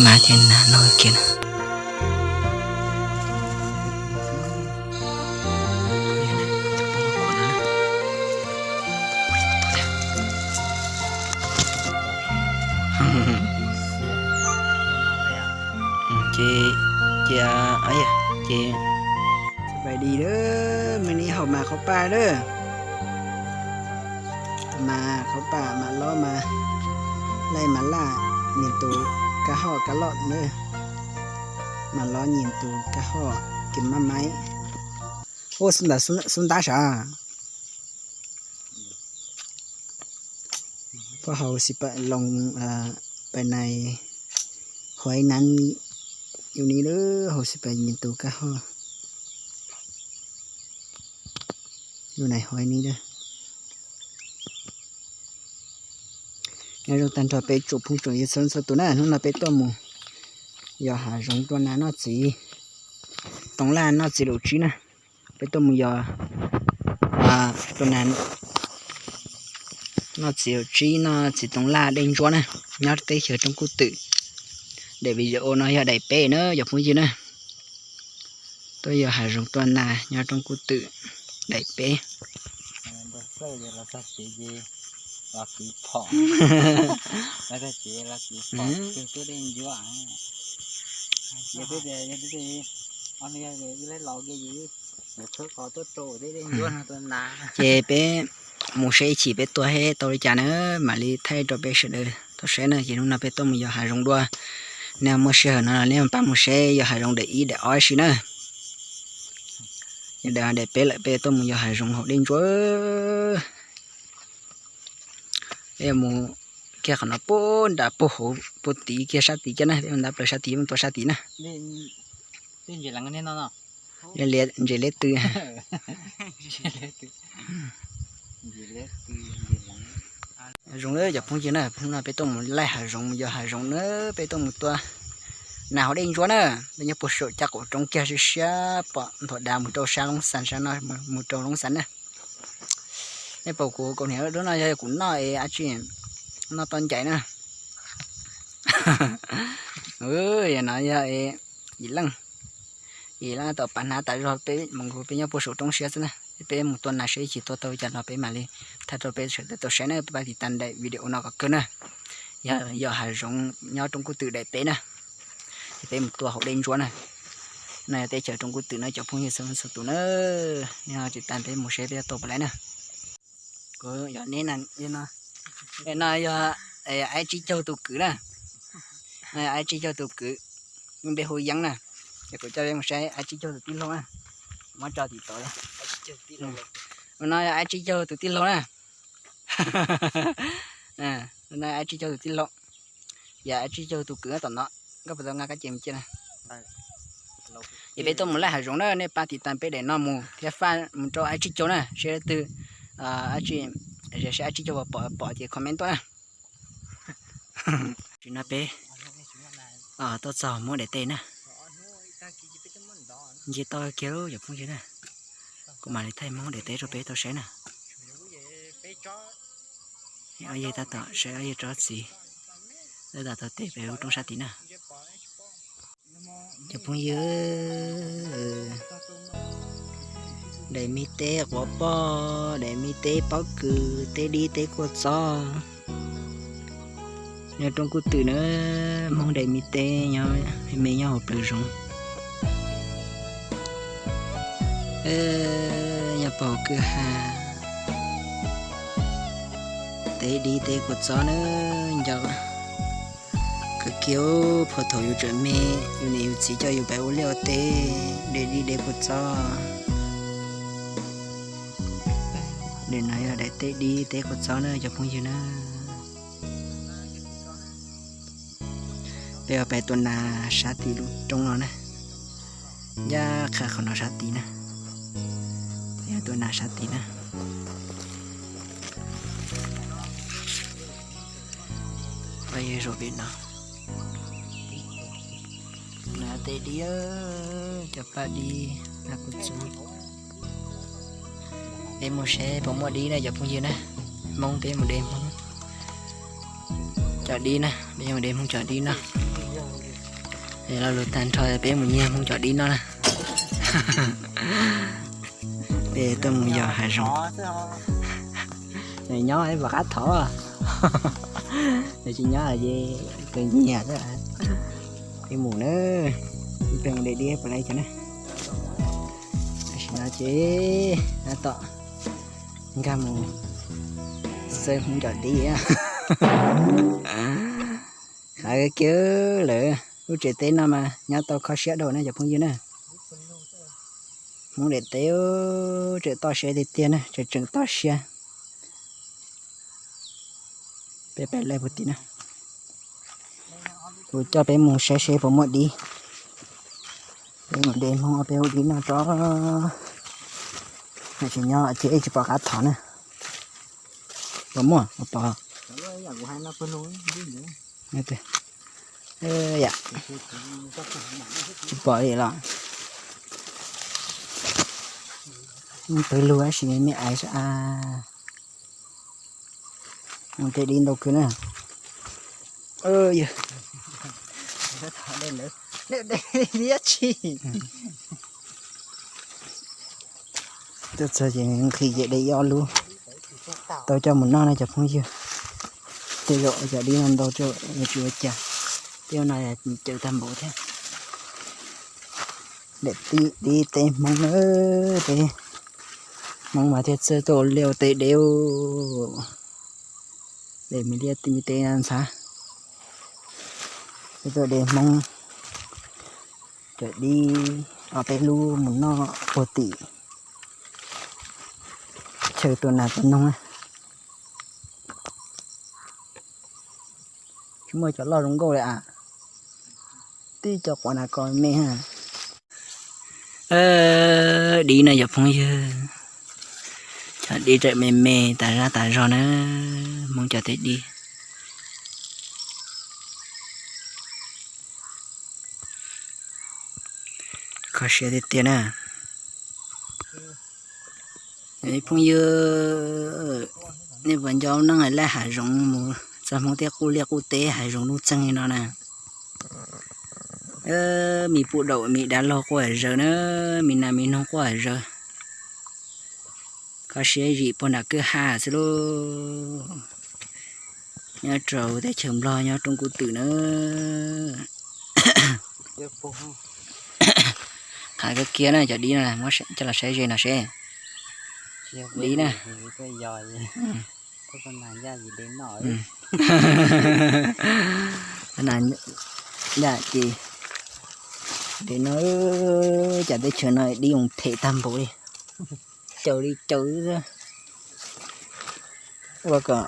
Mas ces nag no kiag na. Ces, ces, ces, pais di lawm, mas neb haus mas qhov paj lawm. Mas qhov paj mas lob mas laij mas laj, nyias tus kab hoj kab loj na. Mas lob nyias tus kab hoj kis maj maib. Ua xub ntab sav. Puab haus xis pas loos, pais nais huav nab, yus ni lawm haus xis pas nyias tus kab hoj. Yus nais huav ni lawm. Nyob zoo tag nrho peb tsoom phooj tsoom ywg txhua leej txhua tus na, hnub no peb tuaj mus yos hav zoov tua nas noj txiv toov laj noj txiv laum tsib na. Peb tuaj mus yos tua nas noj txiv laum tsib noj txiv toov laj dej ntsuab na, nyob teb chaws roob kub twm. Daim video no yog daim peb na cov phooj ywg na. Tuaj yos hav zoov tua nas nyob roob kub twm daim peb. Ces peb mus seb ib chim peb tua seb tau li cas na, mam li thaij rau peb sawv daws tau saib na. Ces hnub no peb tuaj mus yos hav zoov dua, nej muaj sij hawm no nej pab mus saib yos hav zoov daim ib daim ob si na. Yog daim, daim peb lawm peb tuaj mus yos hav zoov haus dej ntsuab. Peb yuav mus kiag qhov no puag nram puag hauv puag tid kiag sab tid kiag na, peb mus ntab plaws sab tid, mus tua sab tid na. Ntses liab tw. Zoo lawm cov phooj ywg na, hnub no peb tuaj mus laij hav zoov mus yos hav zoov na, peb tuaj mus tua nas haus dej ntsuab na. Peb nyob puag saum caj qaum roob kiag siab siab pom nthuav dav mus rau sab Loob Xas, sab no mus rau Loob Xas na. Nej pom kuv kaus hniav dub no yog kuv noj es dab tsi, noj tau ncaim na. Yog no yog yim leej, yim leej tom pas hnav tas zog, peb mus nkaus peb nyob puag saum roob siab xwb na. Peb mus tua nas seb ib chim tua tau li cas no peb mam li thaij rau peb sawv daws tau saib na, pab tiv tas daim video no kom kawg na. Yog yos hav zoov nyob roob kub twm daim peb na, ces peb mus tua haus dej ntsuab na. No yog teb chaws roob kub twm na cov phooj ywg txhua txhua tus na. Nej ho tsis tas peb mus seb peb yuav tua puas laib na. Kuv yog neb no, no yog aib tsib caug tus kwv na. No yog aib tsib caug tus kwv, npe hu Yeeb na. Ces kuv coj peb mus saib aib tsib caug tus tij laug na. Muab tso tim tod. No yog aib tsib caug tus tij laug na. No aib tsib caug tus tij laug, yog aib tsib caug tus kwv tom no. Koj puas tau nqa kab ces mus cia na? Ces peb tuaj mus laij hav zoov na, nej pab tiv tas peb daim no mus thiab faj mus rau aib tsib caug na, seb leej twg, aib tsib, seb aib tsib caug pom, pom ces comment tuaj na. Tsis no peb tuaj txog Hmoob daim teb na. Nce toj kiag lub cov phooj ywg na. Kuv mam li thaij Hmoob daim teb rau peb tau saib na. Ob yawg tab tom saib ob yawg tsob txiv, tab tom teb pem lub roob sab tid na. Cov phooj ywg, daim me teb quav poj, daim me teb pob kws, teb dib teb kua txob. Nyob roob kub twm na, Hmoob daim me teb nyob me nyob hauv plawv zoov. Nyob puag hauv kwj ha, teb dib teb kua txob na, nco kawg kiag. Phua thaum yus tseem me, yus niam yus txiv coj yus pais ua liaj ua teb, de dib de kua txob. Daim no yog daim teb dib teb kua txob na cov phooj ywg na. Peb yuav pais tua nas sab tim lub roob no na, ncaj qha qhov no sab tid na. Peb yuav tua nas sab tid na. Peb yuav zaum pem no. Nas tej dib, cov paj dib, nas kua txob. Peb mus seb puas muaj dib na cov phooj ywg na. Hmoob peb mus de Hmoob cov dib na, peb mus de Hmoob cov dib na. Lo lus tag nrho peb mus nyiag Hmoob cov dib no na. Peb tuaj mus yos hav zoov. Nws nyob pom qab thov, nws tsis nyob ces kawg nyiag xwb. Peb mus na, peb mus de dib puas laib cov na. Tam sim no ces tab tom nkag mus xawb Hmoob cov dib. Hav kiag lawm, lub tsev teb no mas nyob tau kho siab dhau na cov phooj ywg na. Hmoob daim teb tseem toj siab tiag tiag na, tseem tseem toj siab. Peb pais laij puag tim na. Kuv coj peb mus saib seb puas muaj dib. Peb mus de Hmoob ob peb hub dib no tso. Tam sim no ces tsis pom qab thov na. Puas muaj puas pom? Tsis pom li los. Pawg lug tab sis me me aiv xwb a. Mus de dib ntau kawg na. Yog, tuaj txog ces nqhis ces de ib ob lub tau coj mus noj na cov phooj ywg. Tej zaum cov dib no ntau tsis ua cas, tej no caws tag npaum thiab. Daim tib teb Hmoob na, peb Hmoob mas thiaj txawj tuaj ua liaj ua teb de. De me liaj me teb ntxhab, peb tuaj de Hmoob cov dib ob peb lub mus noj puag tim chaw tua nas tua noog. Tsis muaj cov loj zoo nkauj li as, tib cov quav nas kos me. Dib no cov phooj ywg, cov dib tseem me me tas zaj tas zog na, Hmoob cov tej dib. Kho siab tiag tiag na. Phooj ywg, nej puas nco neej laij hav zoov mus txog Hmoob tej qub liaj qub teb hav zoov lub txeeg li no na? Me puj daum me dav laug quaj zawg na, me nas me noog quaj zawg. Kho siab zim puag nram kwj ha xwb lauj. Nyob rau teb chaws Nplog nyob roob kub twm na. Qhav kiag kiag na cov dib no, muab coj los saib ze no seb. Dib na. Nas ncaj ces de no, cas teb chaws no dib zoo phem tag npaum li. Caws li caws xwb. Ua kom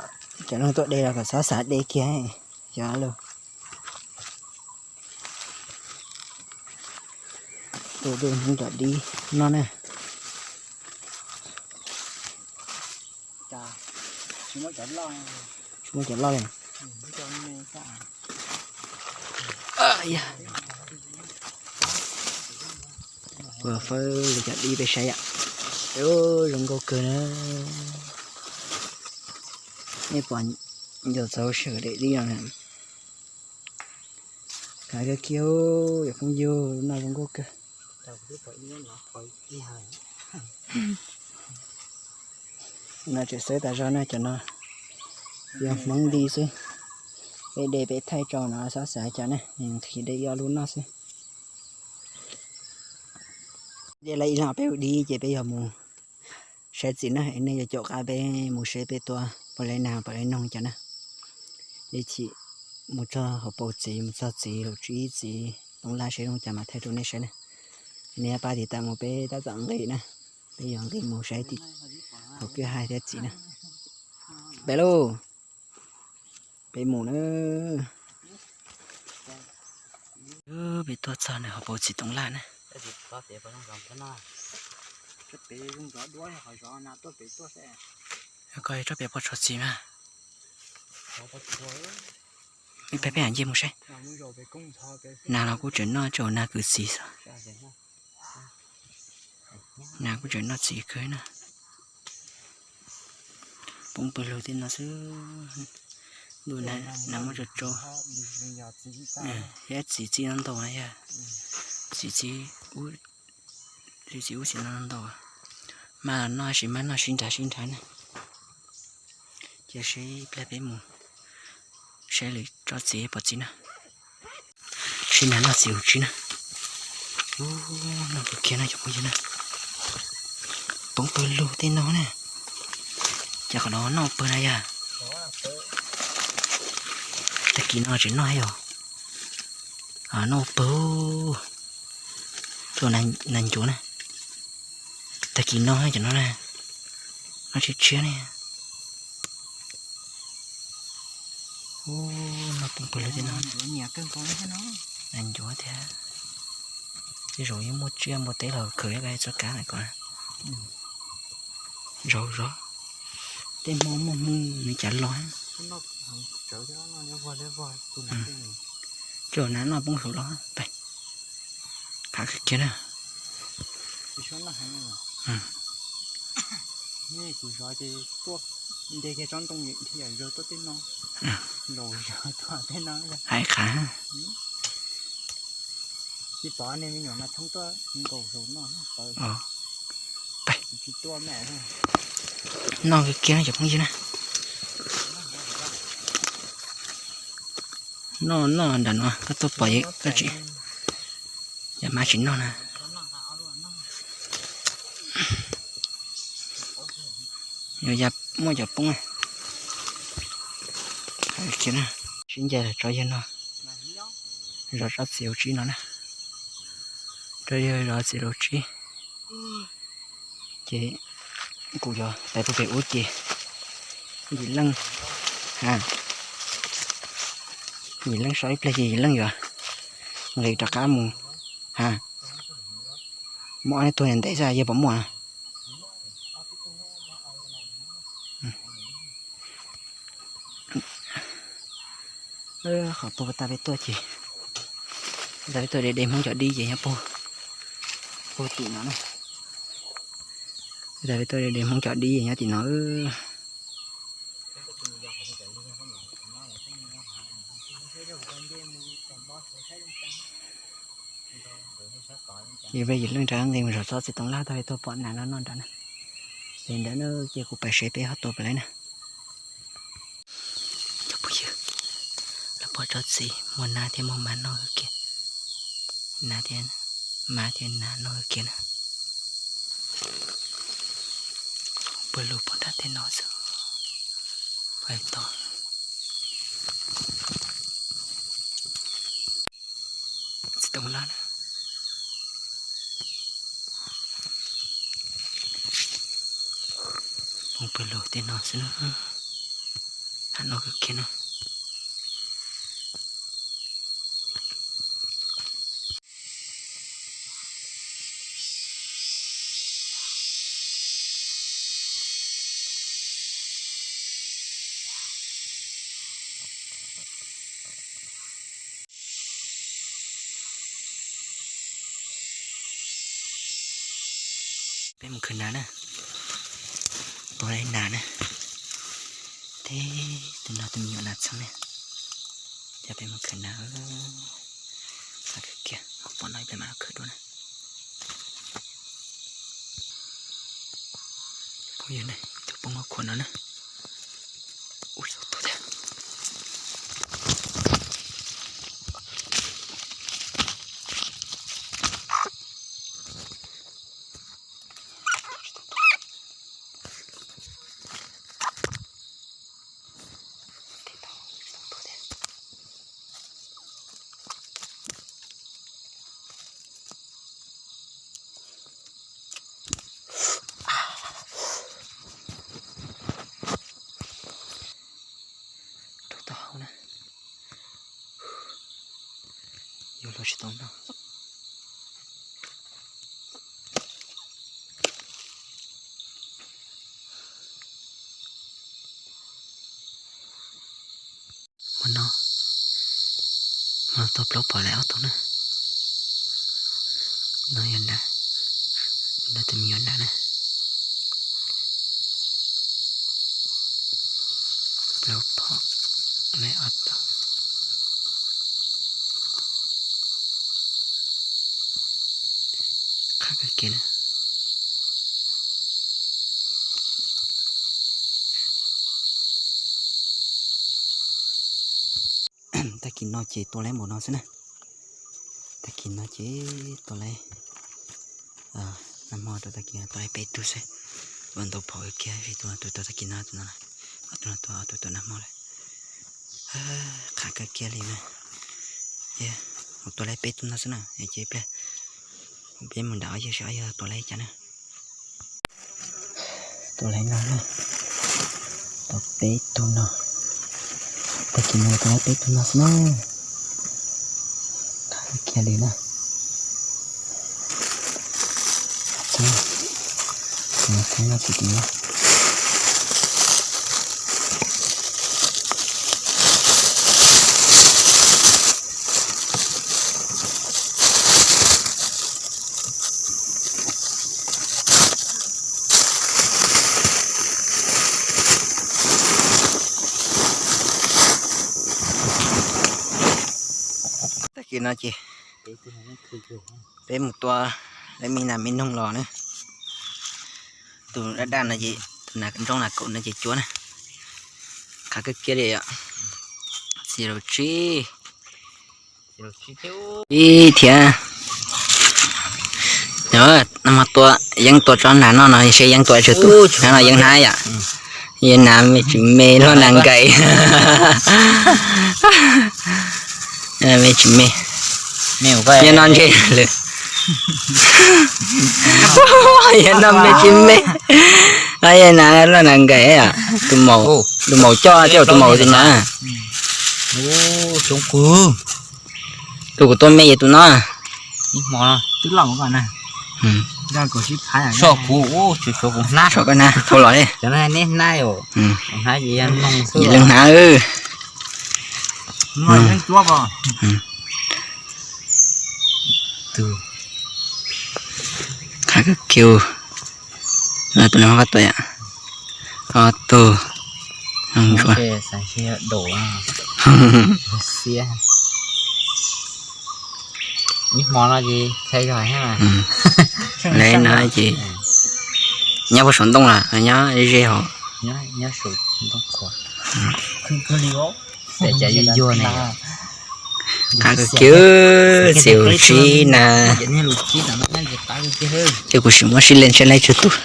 cov neeg tuaj de los kom txhob xav de kiag. Xyov lauj. Tuaj de Hmoob cov dib no na. Tsis muaj cov loj li. Puas fawb li cov dib peb saib yom. Zoo nkauj kawg na. Nej pom ncau txaus sawm daim dib no na. Khav kiag kiag, yog phooj ywg, no zoo nkauj kawg. No tseem xawb tas zog na, cov no yog Hmoob li xwb. Peb de peb thaij tso no txhob xav cas na, nqhis de ib ob lub noj xwb. De lawm ib lo peb ua dib ces peb yog mus saib txiv na, nej yuav caum qab peb mus saib peb tua puas laib nas puas laib noog cov na. Ib chim mus txog hauv paus txiv, mus txog txiv laum tsib txiv toov laj seb zoo cas mas thaij rau nej saib na. Nej pab tiv tam mus peb tab tom nqis na, peb yuav nqis mus saib tim hauv kwj ha thiab txiv na. Peb lauj, peb mus na. Peb tuaj txog nws hauv paus txiv toov laj na. Koj tsob pem poj tsho txiv mas. Peb peb nce mus saib. Nas los kuj tseem noj, tseem nas kwv txiv xwb. Nas kuj tseem noj txiv kawg na. Poob pawg lug tej no xwb. Ntuj na, muaj tso tso. Yog txiv txij no ntau na yog. Txiv txij ub, txiv txij ub txiv no ntau. Mas los noj sis mas noj sib nrhav sib nrhav na. Cia seb ib pliag peb mus saib lwm tsob txiv pom txiv na. Sib nrhav noj txiv huv tsib na. Ub, noj kawg kiag no cov phooj ywg na. Poob pawg lug tej no na. Ces qhov no noj pawg na yog. Tag kis no tseem noj yog. Noj pawg. Tuaj nas ncuav na. Tag kis no cov no na. Noj tshiab tshiab ne. Ub, noj poob pawg lug tej no. Nas ncuav thiab. Tej zaum yeej muaj tsiaj muaj teb los khaws ib qho txoj kab na kom zov zov. Tej hmo muaj hmoo nws cas los. Coj nas noj poob hauv los. Qab kawg kiag na. Hais qab. Noj kawg kiag no cov phooj ywg na. Noj noj nram no koj tuaj pom koj tsis, yog mas tsis noj na. Yog ya muaj cov poob. Sib ncaim los tso yawg no, zov tsob txiv huv tsib no na. Tso yawg zov txiv huv tsib. Ces kuv yuav pais puag pem ub ces yim leej, ha, yim leej so ib pliag ces yim leej yuav nqis rov qab mus, ha. Muaj ob tug ntev xwb yawg puas muaj? Qhov puag tag peb tuaj ces, tag peb tuaj de de Hmoob cov dib ces nyob puag, puag tim no na. Tag peb tuaj de de Hmoob cov dib ces nyob tim no. Ces peb yim leej rov nqis mus zov tsob txiv toov laj tag peb tuaj pom nas no noj nrad na. Ces ntawd na ces kuv pais seb peb ho tua puas laib na. Cov phooj ywg, los pom tsob txiv muaj nas thiab muaj mas noj kawg kiag. Nas thiab mas thiab nas noj kawg kiag na. Pawg lug poob nram tej no xwb. Pais tod. Txiv toov laj na. Poob pawg lug tej no xwb na. Nas noj kawg kiag na. Peb mus khwv nas na. Tua nas na. Teb tus no tus me nyuam nas txheeb na. Ces peb mus khwv nas. Nas kawg kiag, pom no ib pliag mam los khwv dua na. Phooj ywg ne, tus poob hauv qhuav no na. Ub, tsis tau tuag thiab. Rau tau hauv na. Yuav luag tsis tau noj. Hmo no, hmo no tau plaub pom lawm ob tug na. No yog nas, no tus me nyuam nas na. Plaub pom. Qab kawg kiag li. Tag kis no ces tua laib npaum no xwb na. Tag kis no ces tua laib, nag hmo rau tag kis no tua laib peb tug xwb. Ua ntau phom kiag, tus tus tau tag kis no, tus no, tus no tua, tus tua nag hmo lawm. Qab kawg kiag li na. Mus tua laib peb tug no xwb na, ces pliag peb mus nram ob yawg seb ob yawg tua laib cas na. Tua laib no na, tua peb tug no, tag kis no tua laib peb tug no xwb na. Qab kiag li na. Txhob, txhob no tsis tau. Tag kis no ces peb mus tua laib me nas me noog los na. Tus daj daj no ces tus nas nroo nas kaum no ces cuab na. Qab kawg kiag li, xya caum tsib, ib thiab. Nag hmo tua, yeeb tua tsob nas no no seb yeeb tua tsawg tus, no yeeb hnab yom. Yeeb hnab me tsis me loj nas nkais. Me tsis me. Nyob no ntshe lawm. Yeeb no me tsis me. Yeeb hnab loj nas nkais, tus maum, tus maum coj coj tus maum tus no. Tus kuv tua me ces tus no. Twb los, kuv, kuv hnab, thau los li. Neb hnab, yim leej hnab. Qab kawg kiag. Tus no koj tua, koj tua. Ib hmo no ces, lawv no ces nyob puag saum ntoo los nyob ze hauv. Qab kawg kiag, xya caum tsib na. Ces kuv sim muab sib leej seb laib tsawg tus.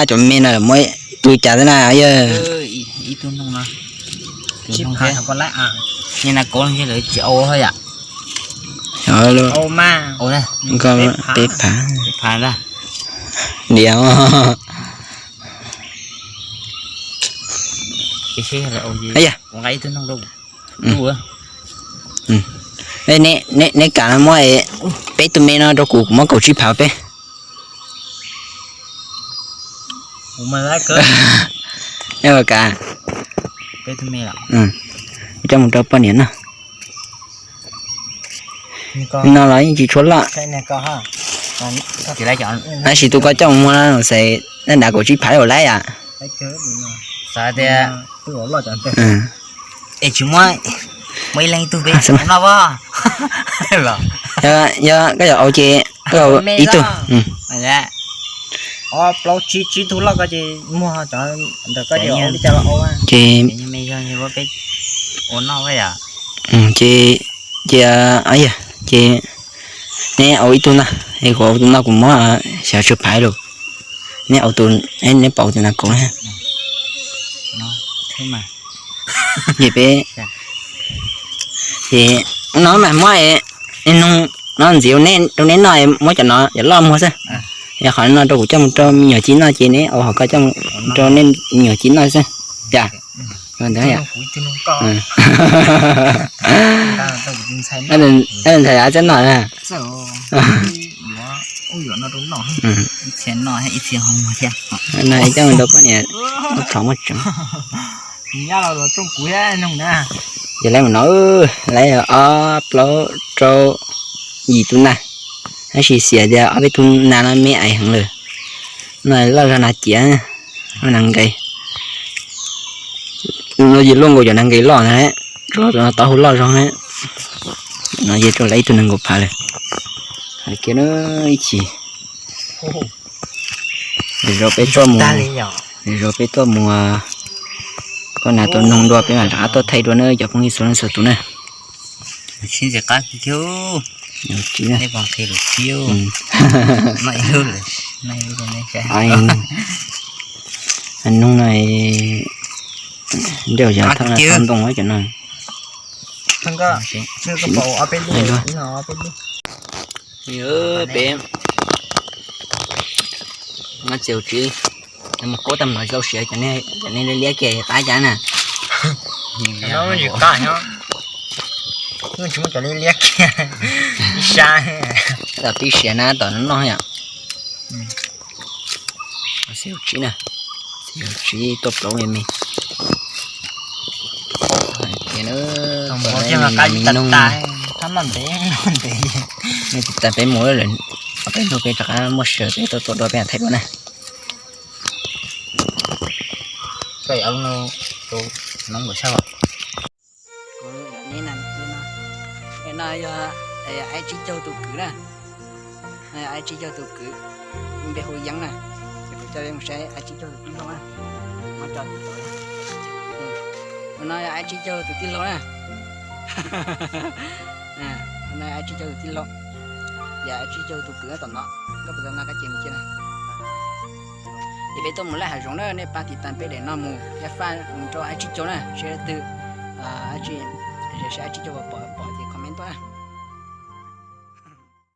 Cov me no muab tus cas xwb na yawg. Peb phav. Diam. Neb kam muab peb tug me no rau kuv, kuv muab kaum tsib phav peb. Neb ua kam, kuv coj mus rau poj niam noj. No los yeej tsis tshua loj. Tab sis tus koj coj mus muag no xav naj nrad kaum tsib phav ua laib yom. Es tsis muab, muab ib leeg ib tug peb noj. Yog koj yuav au ces koj ib tug. Plaub tsib, tsib tug loj ko ces muag cov ntawm ko ces ua li cas los au. Ces ua noj ces, ces, ces neb au ib tug no, es kuv au tus no kuv muab xya caum tsib phav lawm. Neb au tus, neb pauv tus nas kaum. Ces peb, ces no mas muab noog no ntxiv rau neb noj, muab cov no cov loj muag xwb. Yog qhov no rau kuv coj mus rau me nyuam ci noj ces neb au qhov ko coj mus rau nej me nyuam ci noj xwb. Cas ntawd. Ntxhais av txawj noj na. No coj mus rau poj niam muab txhov muab tsev. Ces lawv mus no, lawv ob plaub rau yim tus nas, tab sis xiam tias ob peb tug nas no me aiv heev lawm. No loj zog nas ciav, nas nqes. No ces luaj nkaus cov nas nqes loj na, tsuas taub hau loj zog na. No ces rau lawv ib tug nees nkaum phav lawm. Hais kiag na, ib chim lwm zaus peb tuaj mus, lwm zaus peb tuaj mus koj nas tua noog dua peb mam rov qab tuaj thaij dua na cov phooj ywg txhua leej txhua tus na. Sib ntxim qab kiag. Noog no, nreg yog thaj ntoo cov no. Peb no txiv tsis mus kub tag mlom tau siav, cov nej liab kiag qab cas na. Tsis muaj cov liab kiag, ib sab. Tom tib siav na tom no noj yom. Xib hwb Tsib na, xib hwb Tsib tuaj plaub me me. Tias na, me noog, nej tiv tas peb mus lawm, peb hnub peb rov qab muaj sij hawm peb tuaj tuaj dua peb thaij dua na. No yog Aib Tsib Caug tus kwv na. No yog Aib Tsib Caug tus kwv, npe hu Yeeb na. Ces kuv coj peb mus saib Aib Tsib Caug tus tij laug na. Ua no yog Aib Tsib Caug tus tij laug na. Ua no yog Aib Tsib Caug tus tij laug, yog Aib Tsib Caug tus kwv tom no. Koj puas tau nqa kab ces mus cia na? Ces peb tuaj mus laij hav zoov na, nej pab tiv tas peb daim no mus, thiab faj mus rau Aib Tsib Caug na, seb leej twg, seb Aib Tsib Caug pom pom ces comment tuaj na.